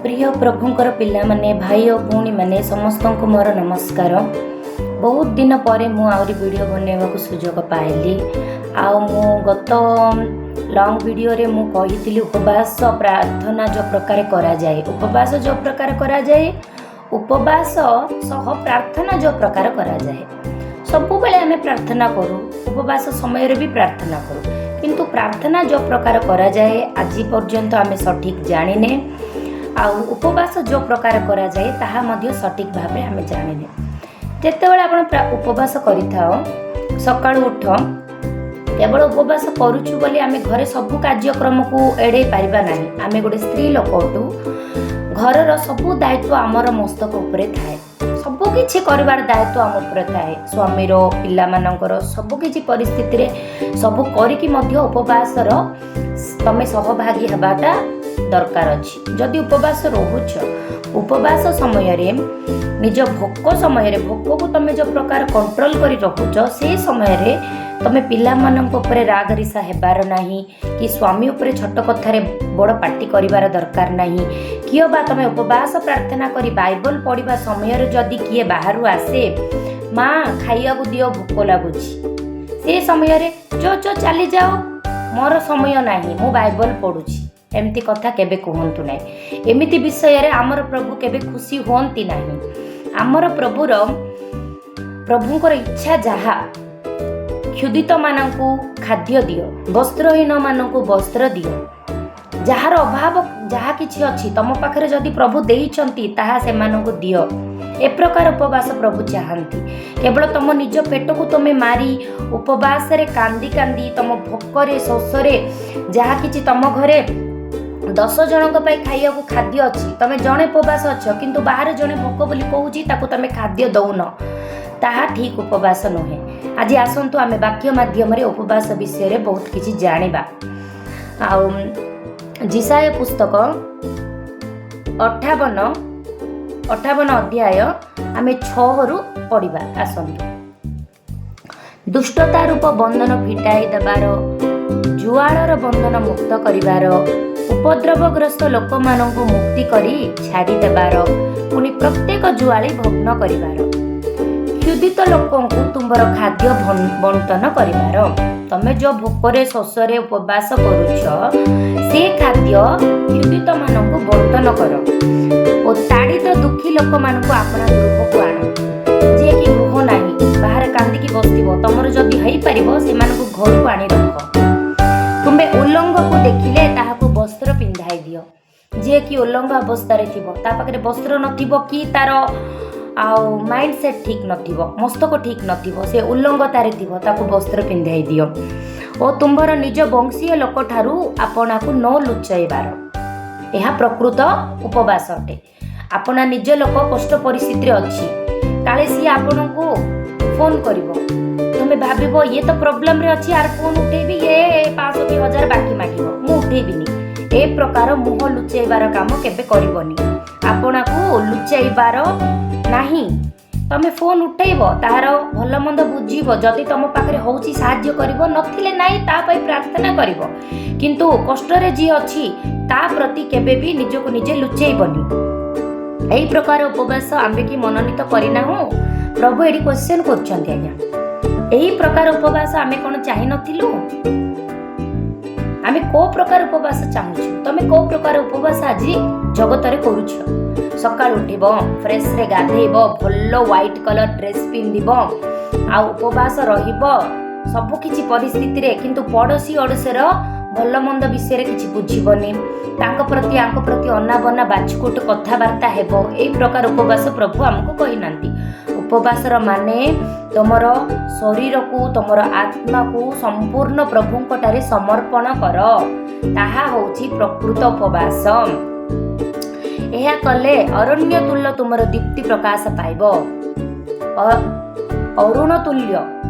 ପ୍ରିୟ ପ୍ରଭୁଙ୍କର ପିଲାମାନେ, ଭାଇ ଓ ଭଉଣୀମାନେ, ସମସ୍ତଙ୍କୁ ମୋର ନମସ୍କାର। ବହୁତ ଦିନ ପରେ ମୁଁ ଆହୁରି ଭିଡ଼ିଓ ବନେଇବାକୁ ସୁଯୋଗ ପାଇଲି। ଆଉ ମୁଁ ଗତ ଲଙ୍ଗ୍ ଭିଡ଼ିଓରେ ମୁଁ କହିଥିଲି ଉପବାସ ପ୍ରାର୍ଥନା ଯେଉଁ ପ୍ରକାର କରାଯାଏ, ଉପବାସ ଯେଉଁ ପ୍ରକାର କରାଯାଏ, ଉପବାସ ସହ ପ୍ରାର୍ଥନା ଯେଉଁ ପ୍ରକାର କରାଯାଏ। ସବୁବେଳେ ଆମେ ପ୍ରାର୍ଥନା କରୁ, ଉପବାସ ସମୟରେ ବି ପ୍ରାର୍ଥନା କରୁ, କିନ୍ତୁ ପ୍ରାର୍ଥନା ଯେଉଁ ପ୍ରକାର କରାଯାଏ ଆଜି ପର୍ଯ୍ୟନ୍ତ ଆମେ ସଠିକ୍ ଜାଣିନେ। ଆଉ ଉପବାସ ଯେଉଁ ପ୍ରକାର କରାଯାଏ ତାହା ମଧ୍ୟ ସଠିକ୍ ଭାବରେ ଆମେ ଜାଣିନେ। ଯେତେବେଳେ ଆପଣ ଉପବାସ କରିଥାଅ, ସକାଳୁ ଉଠ, କେବଳ ଉପବାସ କରୁଛୁ ବୋଲି ଆମେ ଘରେ ସବୁ କାର୍ଯ୍ୟକ୍ରମକୁ ଏଡ଼େଇ ପାରିବା ନାହିଁ। ଆମେ ଗୋଟେ ସ୍ତ୍ରୀ ଲୋକ ଅଟୁ, ଘରର ସବୁ ଦାୟିତ୍ୱ ଆମର ମସ୍ତକ ଉପରେ ଥାଏ। ସବୁ କିଛି କରିବାର ଦାୟିତ୍ୱ ଆମ ଉପରେ ଥାଏ, ସ୍ୱାମୀର, ପିଲାମାନଙ୍କର, ସବୁ କିଛି ପରିସ୍ଥିତିରେ ସବୁ କରିକି ମଧ୍ୟ ଉପବାସର ତମେ ସହଭାଗୀ ହେବାଟା ଦରକାର ଅଛି। ଯଦି ଉପବାସ ରହୁଛ, ଉପବାସ ସମୟରେ ନିଜ ଭୋକ ସମୟରେ ଭୋକକୁ ତମେ ଯେଉଁ ପ୍ରକାର କଣ୍ଟ୍ରୋଲ କରି ରଖୁଛ, ସେ ସମୟରେ ତମେ ପିଲାମାନଙ୍କ ଉପରେ ରାଗ ରିସା ହେବାର ନାହିଁ କି ସ୍ୱାମୀ ଉପରେ ଛୋଟ କଥାରେ ବଡ଼ ପାଟି କରିବାର ଦରକାର ନାହିଁ। କିଏ ବା ତମେ ଉପବାସ ପ୍ରାର୍ଥନା କରି ବାଇବଲ ପଢ଼ିବା ସମୟରେ ଯଦି କିଏ ବାହାରୁ ଆସେ, ମା ଖାଇବାକୁ ଦିଅ, ଭୋକ ଲାଗୁଛି, ସେ ସମୟରେ ଚୋ ଚୋ ଚାଲିଯାଅ, ମୋର ସମୟ ନାହିଁ, ମୁଁ ବାଇବଲ ପଢ଼ୁଛି, ଏମିତି କଥା କେବେ କୁହନ୍ତୁ ନାହିଁ। ଏମିତି ବିଷୟରେ ଆମର ପ୍ରଭୁ କେବେ ଖୁସି ହୁଅନ୍ତି ନାହିଁ। ଆମର ପ୍ରଭୁଙ୍କର ଇଚ୍ଛା ଯାହା, କ୍ଷୁଧିତମାନଙ୍କୁ ଖାଦ୍ୟ ଦିଅ, ବସ୍ତ୍ରହୀନମାନଙ୍କୁ ବସ୍ତ୍ର ଦିଅ, ଯାହାର ଅଭାବ ଯାହା କିଛି ଅଛି ତମ ପାଖରେ ଯଦି ପ୍ରଭୁ ଦେଇଛନ୍ତି ତାହା ସେମାନଙ୍କୁ ଦିଅ। ଏ ପ୍ରକାର ଉପବାସ ପ୍ରଭୁ ଚାହାନ୍ତି। କେବଳ ତମ ନିଜ ପେଟକୁ ତମେ ମାରି ଉପବାସରେ କାନ୍ଦି କାନ୍ଦି ତମ ଭୋକରେ ଶୋଷରେ ଯାହା କିଛି ତମ ଘରେ 10 ଜଣଙ୍କ ପାଇଁ ଖାଇବାକୁ ଖାଦ୍ୟ ଅଛି, ତମେ ଜଣେ ଉପବାସ ଅଛ, କିନ୍ତୁ ବାହାରେ ଜଣେ ଭୋକ ବୋଲି କହୁଛି, ତାକୁ ତମେ ଖାଦ୍ୟ ଦଉନ, ତାହା ଠିକ୍ ଉପବାସ ନୁହେଁ। ଆଜି ଆସନ୍ତୁ ଆମେ ବାକ୍ୟ ମାଧ୍ୟମରେ ଉପବାସ ବିଷୟରେ ବହୁତ କିଛି ଜାଣିବା। ଆଉ ଯିଶାଇୟ ପୁସ୍ତକ 58 ଅଧ୍ୟାୟ ଆମେ 6ରୁ ପଢ଼ିବା। ଆସନ୍ତୁ। ଦୁଷ୍ଟତା ରୂପ ବନ୍ଧନ ଫିଟାଇ ଦେବାର, ଜୁଆଳର ବନ୍ଧନ ମୁକ୍ତ କରିବାର, ଉପଦ୍ରବଗ୍ରସ୍ତ ଲୋକମାନଙ୍କୁ ମୁକ୍ତି କରି ଛାଡ଼ି ଦେବାର, ପୁଣି ପ୍ରତ୍ୟେକ ଜୁଆଳି ଭଗ୍ନ କରିବାର, କ୍ଷୁଧିତ ଲୋକଙ୍କୁ ତୁମ୍ଭର ଖାଦ୍ୟ ବଣ୍ଟନ କରିବାର। ତମେ ଯେଉଁ ଭୋକରେ ଶୋଷରେ ଉପବାସ କରୁଛ, ସେ ଖାଦ୍ୟ କ୍ଷୁଧିତମାନଙ୍କୁ ବଣ୍ଟନ କର ଓ ତାଡ଼ିତ ଦୁଃଖୀ ଲୋକମାନଙ୍କୁ ଆପଣା ଗୃହକୁ ଆଣ। ଯିଏକି ଗୃହ ନାହିଁ, ବାହାରେ କାନ୍ଦିକି ବସିଥିବ, ତମର ଯଦି ହେଇପାରିବ ସେମାନଙ୍କୁ ଘରକୁ ଆଣି ରଖ। ତୁମେ ଉଲଙ୍ଗକୁ ଦେଖିଲେ ତାହାକୁ ବସ୍ତ୍ର ପିନ୍ଧାଇ ଦିଅ। ଯିଏକି ଉଲଙ୍ଗ ଅବସ୍ଥାରେ ଥିବ, ତା ପାଖରେ ବସ୍ତ୍ର ନଥିବ କି ତାର ଆଉ ମାଇଣ୍ଡ ସେଟ୍ ଠିକ୍ ନଥିବ, ମସ୍ତକ ଠିକ୍ ନଥିବ, ସେ ଉଲଙ୍ଗତାରେ ଥିବ, ତାକୁ ବସ୍ତ୍ର ପିନ୍ଧାଇ ଦିଅ। ଓ ତୁମ୍ଭର ନିଜ ବଂଶୀୟ ଲୋକଠାରୁ ଆପଣାକୁ ନ ଲୁଚାଇବାର, ଏହା ପ୍ରକୃତ ଉପବାସ ଅଟେ। ଆପଣା ନିଜ ଲୋକ କଷ୍ଟ ପରିସ୍ଥିତିରେ ଅଛି, କାଳେ ସିଏ ଆପଣଙ୍କୁ ଫୋନ୍ କରିବ, ତୁମେ ଭାବିବ ଇଏ ତ ପ୍ରୋବ୍ଲେମରେ ଅଛି, ଆର ଫୋନ୍ ଉଠେଇବି, ଇଏ 500 କି 1000 ବାକି ମାଗିବ, ମୁଁ ଉଠେଇବିନି। ଏ ପ୍ରକାର ମୁହଁ ଲୁଚେଇବାର କାମ କେବେ କରିବନି। ଆପଣାକୁ ଲୁଚାଇବାର ନାହିଁ। ତମେ ଫୋନ୍ ଉଠେଇବ, ତାହାର ଭଲ ମନ୍ଦ ବୁଝିବ, ଯଦି ତମ ପାଖରେ ହେଉଛି ସାହାଯ୍ୟ କରିବ, ନଥିଲେ ନାହିଁ ତା ପାଇଁ ପ୍ରାର୍ଥନା କରିବ, କିନ୍ତୁ କଷ୍ଟରେ ଯିଏ ଅଛି ତା ପ୍ରତି କେବେ ବି ନିଜକୁ ନିଜେ ଲୁଚେଇବନି। ଏହି ପ୍ରକାର ଉପବାସ ଆମେ କି ମନୋନୀତ କରିନାହୁଁ? ପ୍ରଭୁ ଏଠି କ୍ୱେଶ୍ଚନ୍ କରୁଛନ୍ତି ଆଜ୍ଞା। ଏହି ପ୍ରକାର ଉପବାସ ଆମେ କ'ଣ ଚାହିଁନଥିଲୁ? ଆମେ କୋଉ ପ୍ରକାର ଉପବାସ ଚାହୁଁଛୁ? ତମେ କୋଉ ପ୍ରକାର ଉପବାସ ଆଜି ଜଗତରେ କରୁଛ? ସକାଳୁ ଉଠିବ, ଫ୍ରେଶରେ ଗାଧେଇବ, ଭଲ ହ୍ୱାଇଟ୍ କଲର୍ ଡ୍ରେସ୍ ପିନ୍ଧିବ ଆଉ ଉପବାସ ରହିବ ସବୁ କିଛି ପରିସ୍ଥିତିରେ, କିନ୍ତୁ ପଡ଼ୋଶୀ ଅଡ଼ୋଶୀର ଭଲ ମନ୍ଦ ବିଷୟରେ କିଛି ବୁଝିବନି, ତାଙ୍କ ପ୍ରତି ଆଙ୍କ ପ୍ରତି ଅନାବନା ବାଛୁକୁଟ କଥାବାର୍ତ୍ତା ହେବ। ଏଇ ପ୍ରକାର ଉପବାସ ପ୍ରଭୁ ଆମକୁ କହିନାହାନ୍ତି। ଉପବାସର ମାନେ ତମର ଶରୀରକୁ, ତମର ଆତ୍ମାକୁ ସମ୍ପୂର୍ଣ୍ଣ ପ୍ରଭୁଙ୍କଠାରେ ସମର୍ପଣ କର, ତାହା ହେଉଛି ପ୍ରକୃତ ଉପବାସ। ଏହା କଲେ ଅରଣ୍ୟ ତୁଲ୍ୟ ତୁମର ଦୀପ୍ତି ପ୍ରକାଶ ପାଇବ। ଅରୁଣ ତୁଲ୍ୟ।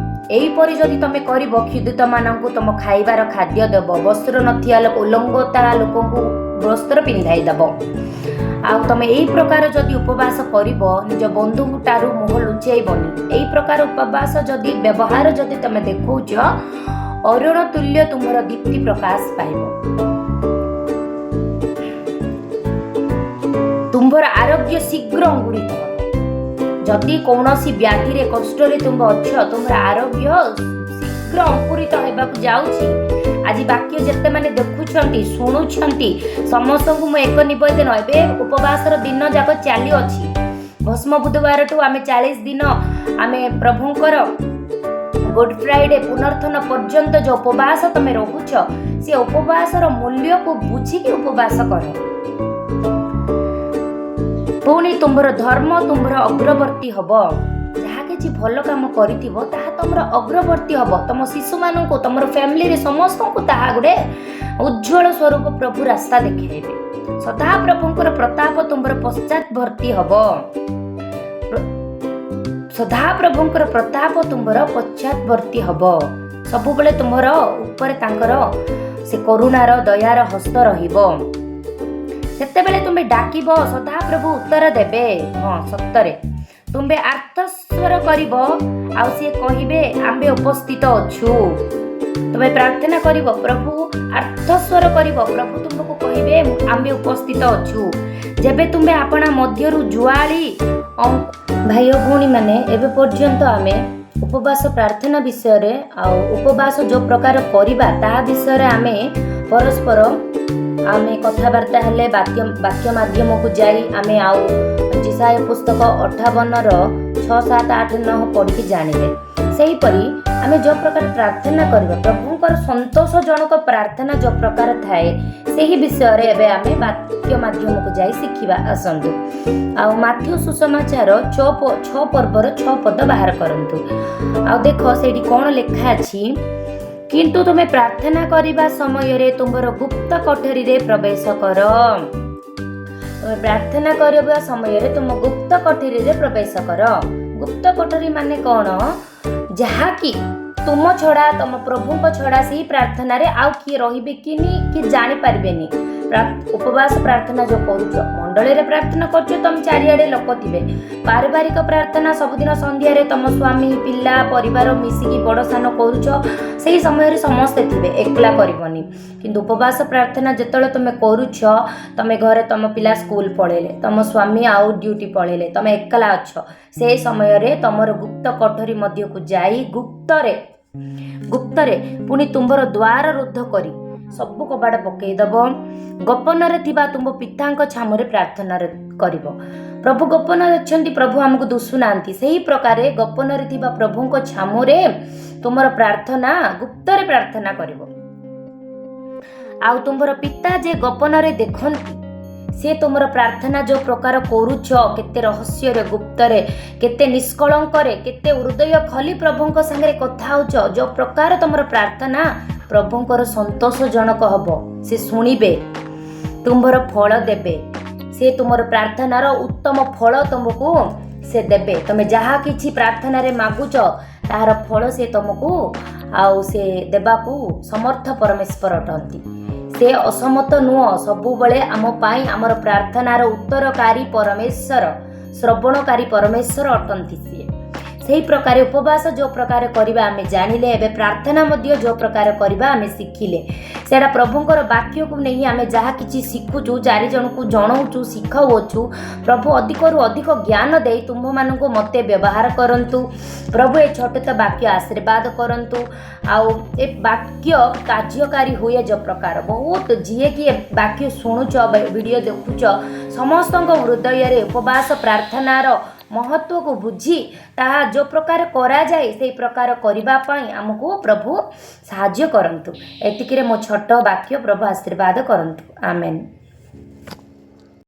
ଏହିପରି ଯଦି ତମେ କରିବ, କ୍ଷୁଧିତମାନଙ୍କୁ ତମ ଖାଇବାର ଖାଦ୍ୟ ଦେବ, ବସ୍ତ୍ର ନଥିବା ଲୋକ, ଉଲଙ୍ଗତା ଲୋକଙ୍କୁ ବସ୍ତ୍ର ପିନ୍ଧାଇ ଦେବ। ଆଉ ତମେ ଏଇ ପ୍ରକାର ଯଦି ଉପବାସ କରିବ, ନିଜ ବନ୍ଧୁଙ୍କ ଠାରୁ ମୁହଁ ଲୁଚେଇବନି, ଏଇ ପ୍ରକାର ଉପବାସ ଯଦି ବ୍ୟବହାର ଯଦି ତମେ ଦେଖାଉଛ, ଅରୁଣ ତୁଲ୍ୟ ତୁମର ଦୀପ୍ତି ପ୍ରକାଶ ପାଇବ। ତୁମ୍ଭର ଆରୋଗ୍ୟ ଶୀଘ୍ର ଅଙ୍କୁରିତ ହେବ। ଯଦି କୌଣସି ବ୍ୟାଧିରେ କଷ୍ଟରେ ତୁମ୍ଭ ଅଛ, ତୁମର ଆରୋଗ୍ୟ ଶୀଘ୍ର ଅଙ୍କୁରିତ ହେବାକୁ ଯାଉଛି। ଆଜି ବାକ୍ୟ ଯେତେ ମାନେ ଦେଖୁଛନ୍ତି, ଶୁଣୁଛନ୍ତି, ସମସ୍ତଙ୍କୁ ମୁଁ ଏକ ନିବେଦନ। ଏବେ ଉପବାସର ଦିନ ଯାକ ଚାଲିଅଛି। ଭସ୍ମ ବୁଧବାରଠୁ ଆମେ 40 ଦିନ ଆମେ ପ୍ରଭୁଙ୍କର ଗୁଡ୍ ଫ୍ରାଇଡେ ପୁନରୁତ୍ଥାନ ପର୍ଯ୍ୟନ୍ତ ଯେଉଁ ଉପବାସ ତମେ ରହୁଛ, ସେ ଉପବାସର ମୂଲ୍ୟକୁ ବୁଝିକି ଉପବାସ କର। ପୁଣି ତୁମ୍ଭର ଧର୍ମ ତୁମ୍ଭର ଅଗ୍ରବର୍ତ୍ତୀ ହବ। ଯାହା କିଛି ଭଲ କାମ କରିଥିବ, ତାହା ତମର ଅଗ୍ରବର୍ତ୍ତୀ ହବ। ତମ ଶିଶୁମାନଙ୍କୁ, ତମର ଫ୍ୟାମିଲିରେ ସମସ୍ତଙ୍କୁ ତାହା ଗୋଟେ ଉଜ୍ଜଳ ସ୍ୱରୂପ ପ୍ରଭୁ ରାସ୍ତା ଦେଖାଇବେ। ସଦାପ୍ରଭୁଙ୍କର ପ୍ରତାପ ତୁମ୍ଭର ପଶ୍ଚାତବର୍ତ୍ତୀ ହବ। ସଦାପ୍ରଭୁଙ୍କର ପ୍ରତାପ ତୁମ୍ଭର ପଶ୍ଚାତବର୍ତ୍ତୀ ହବ। ସବୁବେଳେ ତୁମର ଉପରେ ତାଙ୍କର ସେ କରୁଣାର ଦୟାର ହସ୍ତ ରହିବ। ସେତେବେଳେ ତୁମେ ଡାକିବ, ସଦାପ୍ରଭୁ ଉତ୍ତର ଦେବେ। ହଁ, ସତରେ ତୁମ୍ଭେ ଆର୍ତ୍ତସ୍ୱର କରିବ ଆଉ ସିଏ କହିବେ, ଆମ୍ଭେ ଉପସ୍ଥିତ ଅଛୁ। ତୁମେ ପ୍ରାର୍ଥନା କରିବ, ପ୍ରଭୁ ଆର୍ତ୍ତସ୍ୱର କରିବ, ପ୍ରଭୁ ତୁମକୁ କହିବେ, ଆମ୍ଭେ ଉପସ୍ଥିତ ଅଛୁ। ଯେବେ ତୁମ୍ଭେ ଆପଣା ମଧ୍ୟରୁ ଜୁଆଳି। ଭାଇ ଓ ଭଉଣୀମାନେ, ଏବେ ପର୍ଯ୍ୟନ୍ତ ଆମେ ଉପବାସ ପ୍ରାର୍ଥନା ବିଷୟରେ ଆଉ ଉପବାସ ଯେଉଁ ପ୍ରକାର କରିବା ତାହା ବିଷୟରେ ଆମେ ପରସ୍ପର ଆମେ କଥାବାର୍ତ୍ତା ହେଲେ। ବାକ୍ୟ ମାଧ୍ୟମକୁ ଯାଇ ଆମେ ଆଉ ଯିଶାଇୟ ପୁସ୍ତକ 58ର 6, 7, 8, 9 ପଢ଼ିକି ଜାଣିଲେ। ସେହିପରି ଆମେ ଯେଉଁ ପ୍ରକାର ପ୍ରାର୍ଥନା କରିବା, ପ୍ରଭୁଙ୍କର ସନ୍ତୋଷଜନକ ପ୍ରାର୍ଥନା ଯେଉଁ ପ୍ରକାର ଥାଏ, ସେହି ବିଷୟରେ ଏବେ ଆମେ ବାକ୍ୟ ମାଧ୍ୟମକୁ ଯାଇ ଶିଖିବା। ଆସନ୍ତୁ, ଆଉ ମାଥ୍ୟୁ ସୁସମାଚାର 6 ପର୍ବର 6 ପଦ ବାହାର କରନ୍ତୁ ଆଉ ଦେଖ ସେଇଠି କ'ଣ ଲେଖା ଅଛି। କିନ୍ତୁ ତୁମେ ପ୍ରାର୍ଥନା କରିବା ସମୟରେ ତୁମର ଗୁପ୍ତ କୋଠରୀରେ ପ୍ରବେଶ କର। ତୁମେ ପ୍ରାର୍ଥନା କରିବା ସମୟରେ ତୁମ ଗୁପ୍ତ କୋଠରୀରେ ପ୍ରବେଶ କର। ଗୁପ୍ତ କୋଠରୀ ମାନେ କ'ଣ? ଯାହାକି ତୁମ ଛଡ଼ା, ତମ ପ୍ରଭୁଙ୍କ ଛଡ଼ା ସେହି ପ୍ରାର୍ଥନାରେ ଆଉ କିଏ ରହିବେ କିନି କି ଜାଣିପାରିବେନି। ଉପବାସ ପ୍ରାର୍ଥନା ଯେଉଁ କରୁଛ, ମଣ୍ଡଳୀରେ ପ୍ରାର୍ଥନା କରୁଛ, ତମ ଚାରିଆଡ଼େ ଲୋକ ଥିବେ। ପାରିବାରିକ ପ୍ରାର୍ଥନା ସବୁଦିନ ସନ୍ଧ୍ୟାରେ ତମ ସ୍ୱାମୀ, ପିଲା, ପରିବାର ମିଶିକି ବଡ଼ ସାନ କରୁଛ, ସେହି ସମୟରେ ସମସ୍ତେ ଥିବେ, ଏକଲା କରିବନି। କିନ୍ତୁ ଉପବାସ ପ୍ରାର୍ଥନା ଯେତେବେଳେ ତମେ କରୁଛ, ତମେ ଘରେ ତମ ପିଲା ସ୍କୁଲ ପଳେଇଲେ, ତମ ସ୍ୱାମୀ ଆଉ ଡ୍ୟୁଟି ପଳେଇଲେ, ତମେ ଏକଲା ଅଛ, ସେ ସମୟରେ ତମର ଗୁପ୍ତ କୋଠରୀ ମଧ୍ୟକୁ ଯାଇ ଗୁପ୍ତରେ ଗୁପ୍ତରେ ପୁଣି ତୁମ୍ଭର ଦ୍ୱାର ରୁଦ୍ଧ କରି ସବୁ କବାଟ ପକେଇଦବ। ଗୋପନରେ ଥିବା ତୁମ୍ଭ ପିତାଙ୍କ ଛାମୁରେ ପ୍ରାର୍ଥନା କରିବ। ପ୍ରଭୁ ଗୋପନରେ ଅଛନ୍ତି, ପ୍ରଭୁ ଆମକୁ ଦୁଶୁନାହାନ୍ତି। ସେହି ପ୍ରକାରେ ଗୋପନରେ ଥିବା ପ୍ରଭୁଙ୍କ ଛାମୁରେ ତୁମର ପ୍ରାର୍ଥନା, ଗୁପ୍ତରେ ପ୍ରାର୍ଥନା କରିବ। ଆଉ ତୁମ୍ଭର ପିତା ଯେ ଗୋପନରେ ଦେଖନ୍ତି, ସେ ତୁମର ପ୍ରାର୍ଥନା ଯେଉଁ ପ୍ରକାର କରୁଛ, କେତେ ରହସ୍ୟରେ, ଗୁପ୍ତରେ, କେତେ ନିଷ୍କଳଙ୍କରେ, କେତେ ହୃଦୟ ଖୋଲି ପ୍ରଭୁଙ୍କ ସାଙ୍ଗରେ କଥା ହଉଛ, ଯେଉଁ ପ୍ରକାର ତୁମର ପ୍ରାର୍ଥନା ପ୍ରଭୁଙ୍କର ସନ୍ତୋଷଜନକ ହବ, ସେ ଶୁଣିବେ, ତୁମ୍ଭର ଫଳ ଦେବେ। ସେ ତୁମର ପ୍ରାର୍ଥନାର ଉତ୍ତମ ଫଳ ତୁମକୁ ସେ ଦେବେ। ତମେ ଯାହା କିଛି ପ୍ରାର୍ଥନାରେ ମାଗୁଛ, ତାହାର ଫଳ ସେ ତୁମକୁ ଆଉ ସେ ଦେବାକୁ ସମର୍ଥ ପରମେଶ୍ୱର ଅଟନ୍ତି। ସେ ଅସମତ ନୁହଁ। ସବୁବେଳେ ଆମ ପାଇଁ ଆମର ପ୍ରାର୍ଥନାର ଉତ୍ତରକାରୀ ପରମେଶ୍ୱର, ଶ୍ରବଣକାରୀ ପରମେଶ୍ୱର ଅଟନ୍ତି ସିଏ। ସେହି ପ୍ରକାର ଉପବାସ ଯେଉଁ ପ୍ରକାର କରିବା ଆମେ ଜାଣିଲେ, ଏବେ ପ୍ରାର୍ଥନା ମଧ୍ୟ ଯେଉଁ ପ୍ରକାର କରିବା ଆମେ ଶିଖିଲେ। ସେଇଟା ପ୍ରଭୁଙ୍କର ବାକ୍ୟକୁ ନେଇ ଆମେ ଯାହା କିଛି ଶିଖୁଛୁ, ଚାରି ଜଣକୁ ଜଣାଉଛୁ, ଶିଖାଉଅଛୁ। ପ୍ରଭୁ ଅଧିକରୁ ଅଧିକ ଜ୍ଞାନ ଦେଇ ତୁମ୍ଭମାନଙ୍କୁ ମୋତେ ବ୍ୟବହାର କରନ୍ତୁ। ପ୍ରଭୁ ଏ ଛୋଟ ତ ବାକ୍ୟ ଆଶୀର୍ବାଦ କରନ୍ତୁ। ଆଉ ଏ ବାକ୍ୟ କାର୍ଯ୍ୟକାରୀ ହୁଏ ଯେଉଁ ପ୍ରକାର, ବହୁତ ଯିଏ କିଏ ବାକ୍ୟ ଶୁଣୁଛ, ଭିଡ଼ିଓ ଦେଖୁଛ, ସମସ୍ତଙ୍କ ହୃଦୟରେ ଉପବାସ ପ୍ରାର୍ଥନାର ମହତ୍ଵକୁ ବୁଝି ତାହା ଯେଉଁ ପ୍ରକାର କରାଯାଏ, ସେଇ ପ୍ରକାର କରିବା ପାଇଁ ଆମକୁ ପ୍ରଭୁ ସାହାଯ୍ୟ କରନ୍ତୁ। ଏତିକିରେ ମୋ ଛୋଟ ବାକ୍ୟ ପ୍ରଭୁ ଆଶୀର୍ବାଦ କରନ୍ତୁ। ଆମେନ୍।